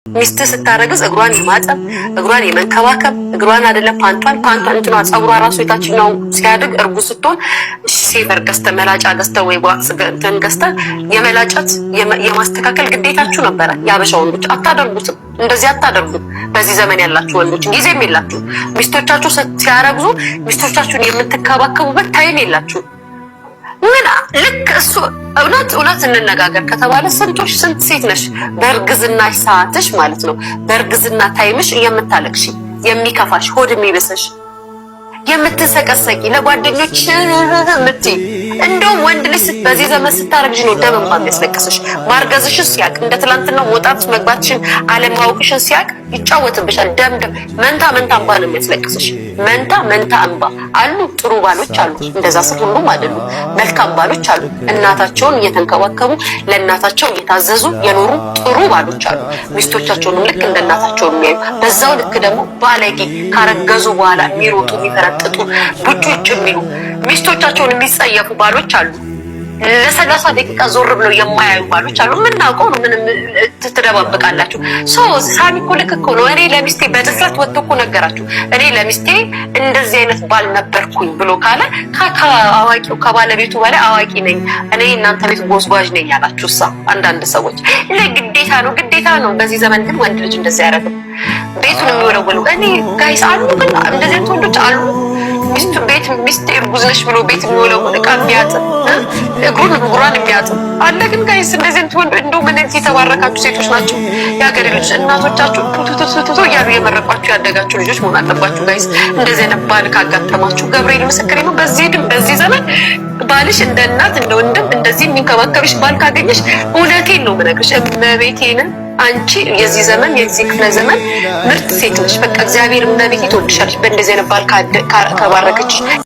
ሚስት ስታረግዝ እግሯን የማጠብ፣ እግሯን የመንከባከብ፣ እግሯን አይደለም ፓንቷን እንትኗ ፀጉሯ ራሱ የታችኛው ሲያድግ እርጉዝ ስትሆን shaver ገዝተህ፣ መላጫ ገዝተህ ወይ wax እንትን ገዝተህ የመላጨት፣ የማስተካከል ግዴታችሁ ነበረ። የአበሻ ወንዶች አታደርጉትም፣ እንደዚህ አታደርጉም። በዚህ ዘመን ያላችሁ ወንዶች ጊዜም የላችሁ። ሚስቶቻችሁ ሲያረግዙ ሚስቶቻችሁን የምትከባከቡበት time የላችሁ። ምን ልክ እሱ እውነት እውነት እንነጋገር ከተባለ ስንቶች ስንት ሴት ነሽ በእርግዝናሽ ሰዓትሽ ማለት ነው፣ በእርግዝና time ሽ የምታለቅሺ፣ የሚከፋሽ፣ ሆድ የሚብስሽ፣ የምትሰቀሰቂ፣ ለጓደኞች የምትይ? እንደውም ወንድ ልጅ በዚህ ዘመን ስታረግዥ ነው ደም እንባ የሚያስለቅስሽ። ማርገዝሽን ሲያቅ፣ እንደ ትላንትናው መውጣት መግባትሽን አለማወቅሽን ሲያቅ ይጫወትብሻል። ደም ደም መንታ መንታ እንባ ነው የሚያስለቅስሽ። መንታ መንታ እንባ። አሉ፣ ጥሩ ባሎች አሉ። እንደዛ ስል ሁሉም አይደሉም። መልካም ባሎች አሉ። እናታቸውን እየተንከባከቡ፣ ለእናታቸው እየታዘዙ የኖሩ ጥሩ ባሎች አሉ። ሚስቶቻቸውንም ልክ እንደ እናታቸው የሚያዩ። በዛው ልክ ደግሞ ባለጌ፣ ካረገዙ በኋላ የሚሮጡ፣ የሚፈረጥጡ፣ ቡጭ የሚሉ፣ ሚስቶቻቸውን የሚጸየፉ ባሎች አሉ። ለ30 ደቂቃ ዞር ብለው የማያዩ ባሎች አሉ። የምናውቀው ነው። ምንም ትደባብቃላችሁ። So ሳሚ እኮ ልክ እኮ ነው። እኔ ለሚስቴ በድፍረት ወጥቶ እኮ ነገራችሁ። እኔ ለሚስቴ እንደዚህ አይነት ባል ነበርኩኝ ብሎ ካለ ከአዋቂው ከባለቤቱ በላይ አዋቂ ነኝ እኔ፣ እናንተ ቤት ጎዝጓዥ ነኝ ያላችሁ እሳ አንዳንድ ሰዎች ግዴታ ነው፣ ግዴታ ነው። በዚህ ዘመን ግን ወንድ ልጅ እንደዚህ አያደርግም። ቤቱን የሚወለወሉ እኔ guys አሉ፣ ግን እንደዚህ አይነት ወንዶች አሉ። ሚስቱ ቤት ሚስቴ እርጉዝ ነሽ ብሎ ቤት የሚወለውል፣ እቃ የሚያጥብ፣ እግሩን እግሯን የሚያጥብ አለ። ግን guys እንደዚህ አይነት ወንድ እንደው ምን የተባረካችሁ ሴቶች ናቸው። የሀገሬ ልጆች፣ እናቶቻችሁ ቱቱቱቱ እያሉ የመረቋችሁ ያደጋችሁ ልጆች መሆን አለባችሁ። Guys፣ እንደዚህ አይነት ባል ካጋጠማችሁ ገብርኤል ምስክሬ ነው። በዚህ ድም በዚህ ዘመን ባልሽ እንደ እናት፣ እንደ ወንድም እንደዚህ የሚንከባከብሽ ባል ካገኘሽ እውነቴን ነው የምነግርሽ፣ እመቤቴን፣ አንቺ የዚህ ዘመን፣ የዚህ ክፍለ ዘመን ምርጥ ሴት ነሽ። በቃ እግዚአብሔር እመቤቴ ትወድሻለች በእንደዚህ አይነት ባል ከባረከች።